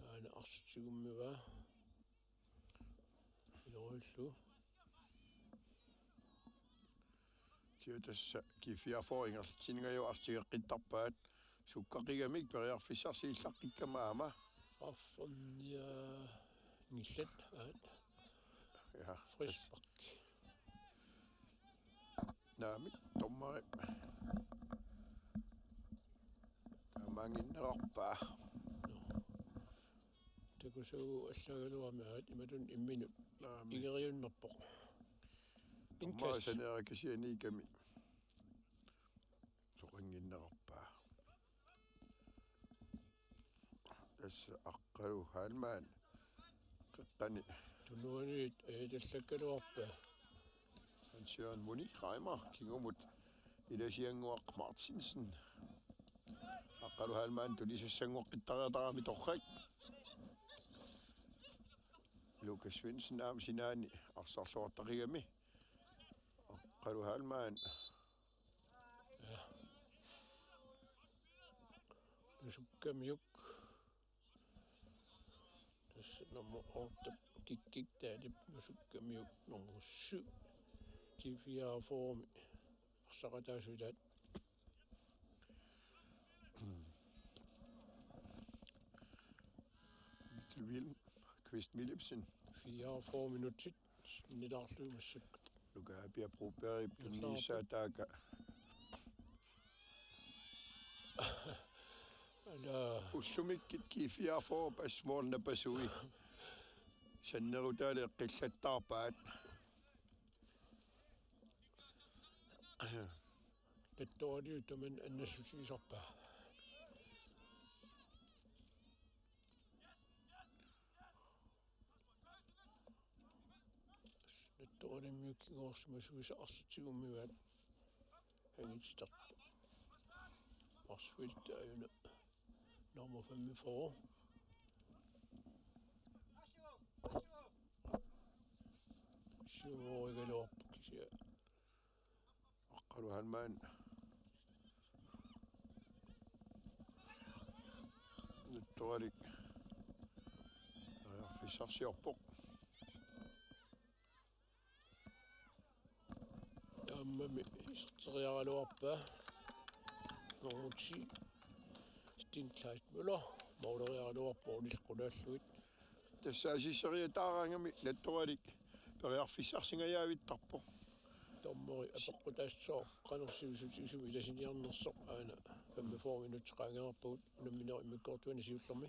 Aana arsaq tigummivaa. Ilorillu. Kia tassa G fireogfyrre ingerlatsiningajaat arsaq tigeqqittarpaat. Sukkaqigamik periarfissarsiillaqqikkama aamma. Arferngiaanngillat aat. Ja. Frispark. Naamik, dommeri. Taamaannginnerarpaa. Nå. Takusagut allaagaluarmik aat imatut imminut. Naamik. Igeriunnerpoq. Dommeri. Indkast. Saneera kisianni ikami. Soqannginnerarpaa. Tassa Aqqalu Halman. Qeqqani. Tunuaniit ajatallakkaluarpaa. Hans Jørgen Muni Reimer kingumut Ilasiannguaq Martinsen. Aqqalu Halman tunisassanngortittariartarami torrak. Lukas Svendsen aamma sinaani arsarluartaqigami. Aqqalu Halman. Ja. Nusukkamiuk. Tassa nummer otte Kikkik Taalip nusukkamiuk nummer syv. G fireogfyrre arsaqataasutaat. Kvist Philipsen. Fireogfyrre minutsit sinnilaarlugu massakkut. Luka Pia Broberg pinniissaataaka. Ala. Ullumikkut G fireogfyrre pas mål napasui. Sannerutaali eqqillattaarpaat. Lettualiu tamanna annassutigisarpaa. Lettualimmiut kinguarsimasuisa arsaq tigummivaat angititartut. Marsfildt aajuna nummer femogfyrre. Siumorigaluarpoq kisianni. Aqqalu Hanman. Lettualik. Periarfissarsiorpoq. Taammami iserteriaraluarpaa. Nummer ti. Steen Kleist Møller. Måleriaraluarpoq, målillu qulaallugit. Tassa assiseriataaraangami Lettualik periarfissarsingajaavittarpoq. Dommeri apeqqutaassaaq qanoq sivisutigisumik ilasiniarnersoq, aana femogfyrre minutsit qaangereerpagut unamminerup immikkoortuani siullermi.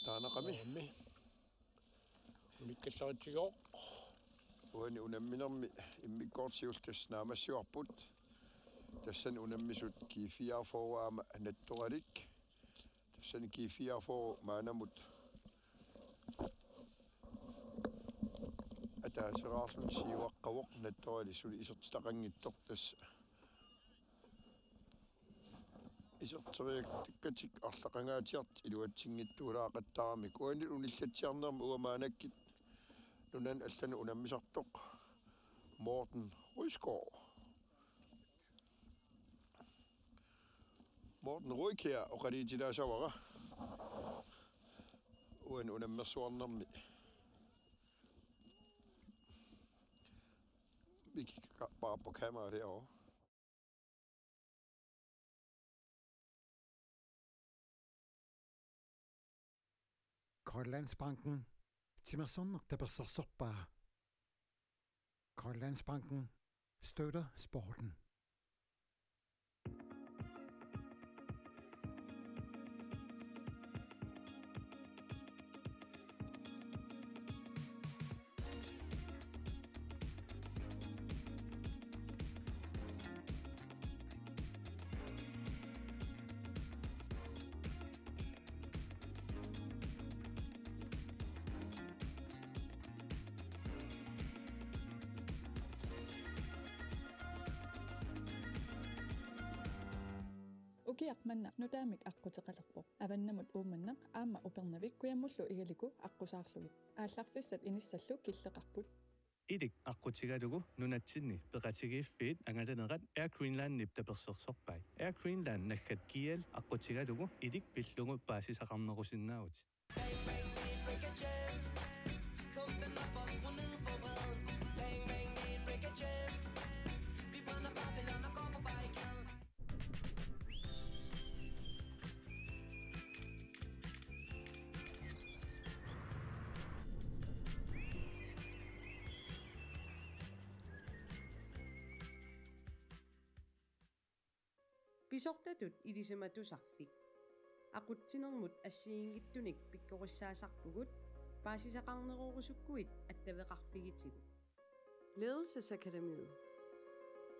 Taanaqami. Taanaqami. Unikkallaritsigoq. Uani unamminermi immikkoortoq siulleq tassa naammassivarput. Tassani unammisut G fireogfyrre aamma Lettualik. Tassani G fireogfyrre maannamut ataaseraarluni siuaqqavoq, Lettualik suli isertitaqanngitsoq, tassa iserteriakkatik arlaqangaatsiartik iluatsinngitsuulaaqattaarami. Uani unillatsiarnermi uanga maannakkut nunanut allanut unammisartoq Morten Rysgaard. Morten Røykjær oqaluutilaasavara. Uani unammersuarnermi. Mikikka paappa kamera derovre. Grønlandsbanken. Timersorneq tapersersorpaa. Grønlandsbanken støtter sporten. Ukiaq manna nutaamik aqquteqalerpoq. Avannamut Uummannaq aamma Upernavik kujammullu Igaliku aqqusaarlugit. Aallarfissat inissallu killeqarput. Ilik aqqutigalugu nunatsinni peqatigiiffiit angalanerat Air Greenlandip tapersersorpai. Air Greenland naggat G L aqqutigalugu ilik pillugu paasisaqarnerusinnaavutit. Bang, bang, en breaker jam. Pump den op og skru ned for vreden. Bang, bang, en breaker jam. Vi brænder Babylon og går på barrikaden. Pisortatut ilisimatusarfik. Aqutsinermut assigiinngitsunik pikkorissaasarpugut, paasisaqarnerorusukkuit attaveqarfigitigut. Ledelsesakademiet.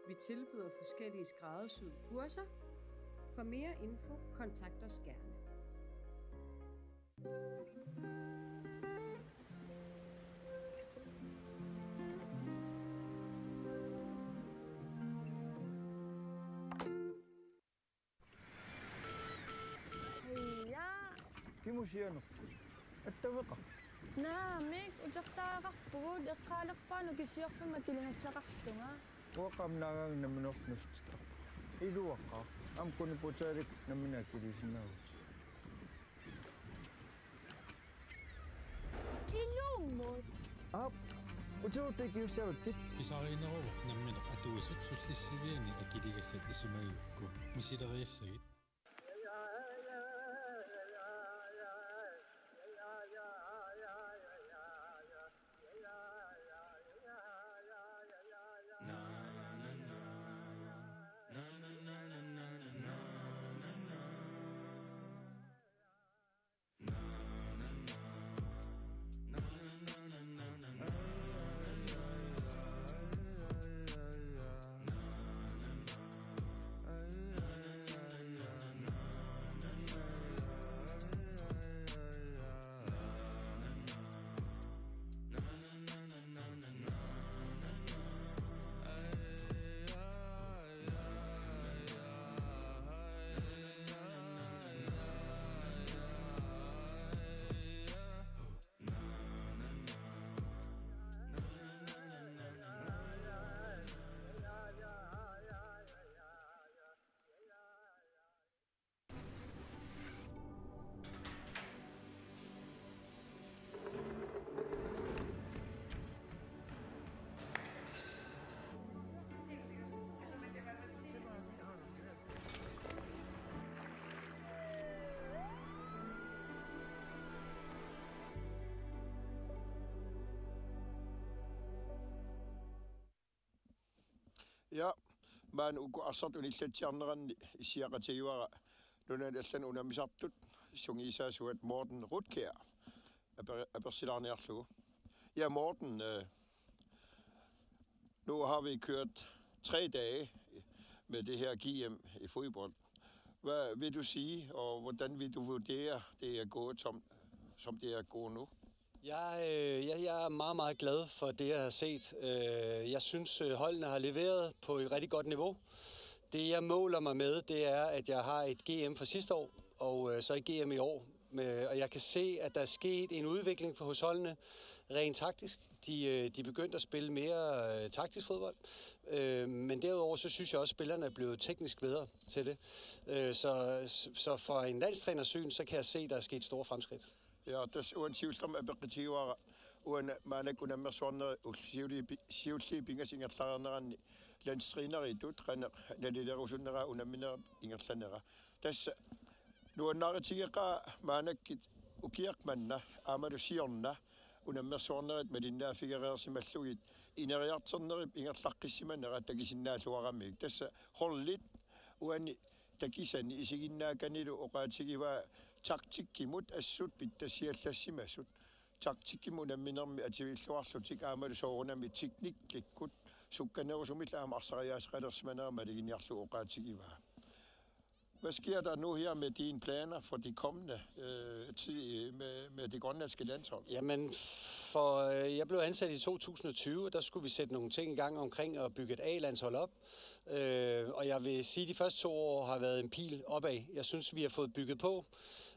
Vi tilbyder forskellige skræddersyede kurser. For mere info, kontakt os gerne. Ja. Kimusianerput? Attaveqarpit? Naamik, utertariaqarpugut, eqqaalerpaaq nukissuarfimmi akiligassaqarlunga. Uanga aamma naagaanga nammineerlunga nuussutittarpunga. Iluaqaaq. Aamma Kuniputalik nammineq akiliisinnaavutit. Ilumut. Aap, utertariaqarussaavakkit. Pisariinneruvoq nammineq atuisut sullissiviani akiligassat isumagigukku. Misileriassagit. Ja, maanna uku arsartut unillatsiarneranni issiaqatigivara nunani allani unammisartut sungiusaasuat Morten Rudkjær aper-, apersilaarniarlugu. Ja, Morten, øh, nu har vi kørt tre dage med det her G M i fodbold. Hvad vil du sige, og hvordan vil du vurdere, det er gået, som, som det er gået nu? Jeg, øh, jeg, jeg er meget, meget glad for det, jeg har set. Øh, jeg synes, øh, holdene har leveret på et rigtig godt niveau. Det, jeg måler mig med, det er, at jeg har et G M fra sidste år, og øh, så et G M i år. Øh, og jeg kan se, at der er sket en udvikling hos holdene rent taktisk. De, øh, de er begyndt at spille mere øh, taktisk fodbold. Øh, men derudover så synes jeg også, at spillerne er blevet teknisk bedre til det. Øh, så, så fra en landstrænersyn, så kan jeg se, at der er sket store fremskridt. Ja, tassa uani siullermik apeqqutigivara uani maannakkut unammersuarneri ullut siulliit pi-, siulliit pingasut ingerlareerneranni landstræneritut qanoq nalilerusunneraa unamminerup ingerlanera. Tassa nuannaarutigeqaara maannakkut ukiaq manna aammalu siorna unammersuarnerit malinnaaffigereersimallugit ineriartornerup ingerlaqqissimanera takusinnaalluaramigit. Tassa holdit uani takusani isiginnaakanilu oqaatigivaa taktikkimut assut pitsassiallassimasut. Taktikkimut unamminermi atuilluarlutik aammalu soorunami teknikkikkut sukkanerusumillu aamma arsariaaseqalersimanera maluginiarlugu oqaatigivaa. Hvad sker der nu her med dine planer for de kommende øh, tid med, med det grønlandske landshold? Jamen, for øh, jeg blev ansat i to tusind og tyve, og der skulle vi sætte nogle ting i gang omkring at bygge et A-landshold op. Øh, og jeg vil sige, at de første to år har været en pil opad. Jeg synes, vi har fået bygget på,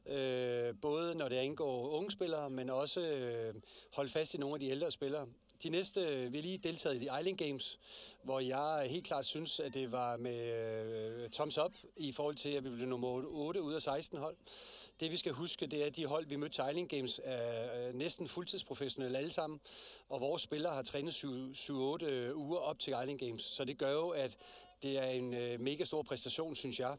øh, både når det angår unge spillere, men også øh, holde fast i nogle af de ældre spillere. De næste, vi har lige deltaget i de Island Games, hvor jeg helt klart synes, at det var med øh, thumbs up i forhold til, at vi blev nummer otte ud af seksten hold. Det vi skal huske, det er, at de hold, vi mødte til Island Games, er øh, næsten fuldtidsprofessionelle alle sammen, og vores spillere har trænet syv otte uger op til Island Games. Så det gør jo, at det er en øh, mega stor præstation, synes jeg.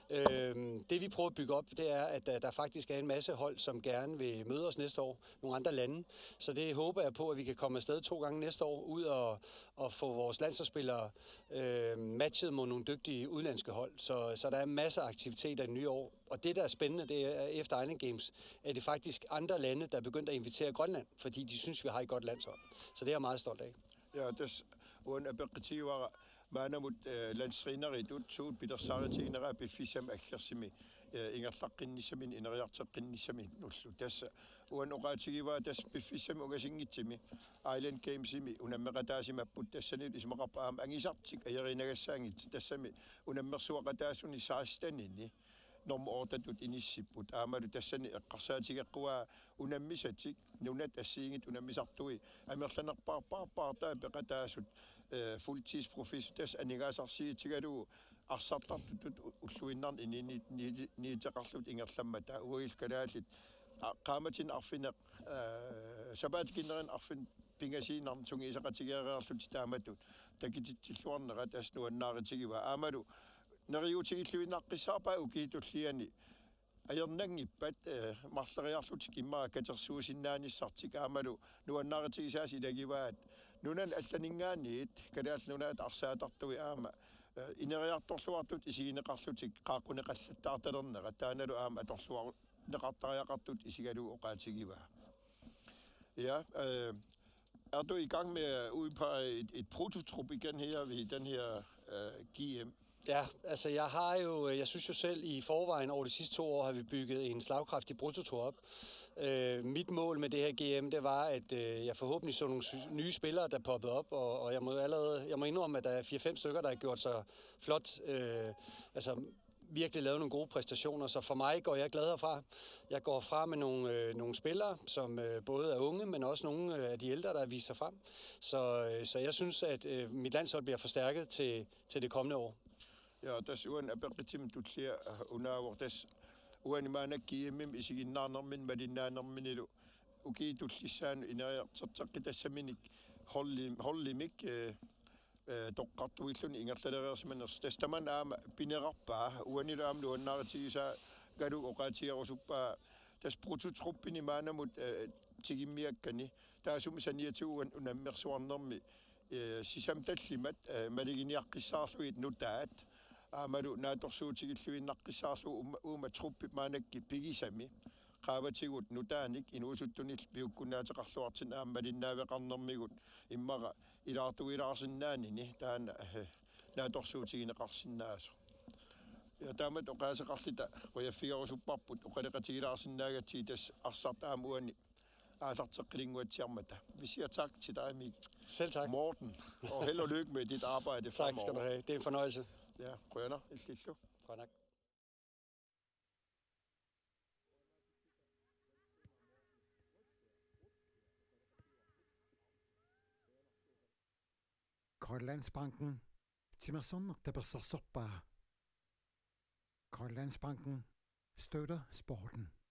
Øh, det vi prøver at bygge op, det er, at der, der faktisk er en masse hold, som gerne vil møde os næste år. Nogle andre lande. Så det håber jeg på, at vi kan komme afsted to gange næste år, ud og, og få vores landsholdsspillere øh, matchet mod nogle dygtige udenlandske hold. Så, så der er masser af aktiviteter i det nye år. Og det, der er spændende, det er, at efter Island Games, er det faktisk andre lande, der er begyndt at invitere Grønland, fordi de synes, vi har et godt landshold. Så det er jeg meget stolt af. Ja, tassa uani apeqqutigivara maannamut øh, landstræneritut suut pilersaarutigineraa piffissami aggersumi øh, ingerlaqqinnissaminnut ineriartoqqinnissaminullu. Tassa uani oqaatigivaa tassa piffissami ungasinngitsumi Island Gamesimi unammeqataasimapput, tassanilu isumaqarpunga aamma angisartik ajoriinagassaanngitsut, tassami unammersuaqataasuni sekstenini normu ottetut inissipput. Aammalu tassani eqqarsaatigeqquaa unammisatik nunat assigiinngitsut unammisartui amerlanerpaarpaarpaartaat peqataasut øh, fuldtidsprofessionelt, tassa aningaasarsiutigalugu arsartartutut u-, ulluinnarni inuuninni niuti-, niuteqarlutik ingerlammata uagut kalaallit a-, qaammatini arfineq-, øh, sapaatip akunneri arfineq-pingasuinnarnik sungiusaqatigeereerlutik taamatut takutitsilluarnerat tassa nuannaarutigivaa. Aammalu neriuutigilluinnaqqissaarpaat ukiut tulliani ajornanngippat øh, marloriarlutik immaqa katersuusinnaanissartik aammalu nuannaarutigisaasa ilagivaat nunani allaninngaanniit Kalaallit Nunaata arsaatartui aamma øh, ineriartorluartut isigineqarlutik qaaqquneqallattaartalernerat, taannalu aamma atorluarneqartariaqartutut isigalugu oqaatigivaa. Ja, øh, er du i gang med at udpege et, et prototrup igen her ved den her øh, G M? Ja, altså jeg har jo, jeg synes jo selv i forvejen over de sidste to år har vi bygget en slagkraftig bruttotrup op. Øh, mit mål med det her G M, det var, at øh, jeg forhåbentlig så nogle sy- nye spillere, der poppede op, og, og jeg må allerede, jeg må indrømme, at der er fire-fem stykker, der har gjort sig flot, øh, altså virkelig lavet nogle gode præstationer. Så for mig går jeg glad herfra. Jeg går fra med nogle, øh, nogle spillere, som øh, både er unge, men også nogle øh, af de ældre, der har vist sig frem. Så, øh, så jeg synes, at øh, mit landshold bliver forstærket til, til det kommende år. Ja, tassa uani apeqqutsimik tullia øh, unaavoq, tassa uani maannakkut G M-imi isiginnaanermini malinnaanerminilu ukiut tullissaanut ineriartorteqqitassaminik holdi-, holdimik øh, øh, toqqartuilluni ingerlalereersimanersoq. Tassa tamanna aamma pineqarpaa, uanilu aamma nuannaarutigisaralugu oqaatigerusuppaa, tassa bruttotruppini maannamut øh, tigummiakkani taassuma saniatigut uani unammersuarnermi Eh, sisamat tallimat, eh, maluginiaqqissaarlugit nutaat, aammalu naatsorsuutigilluinnaqqissaarlugu uuma, uuma truppip maannakkut pigisami, qaavatigut nutaanik inuusuttunillu piukkunnaateqarluartinnut aamma malinnaaveqarnermigut immaqa ilaartuilaarsinnaanini taanna, eh, naatsorsuutigineqarsinnaasoq. Ja taamatut oqaaseqarluta qujaffigerusupparput oqaloqatigilaarsinnaagatsigit tassa arsartut aamma uani aallarteqqilinguatsiarmata. Vi siger tak til dig, Mikkel. Selv tak. Morten, og held og lykke med dit arbejde Tak skal du fremover. Have. Det er en fornøjelse. Ja, qujanaq illillu. Godt nok. Grønlandsbanken timersorneq tapersersorpaa. Grønlandsbanken støtter sporten.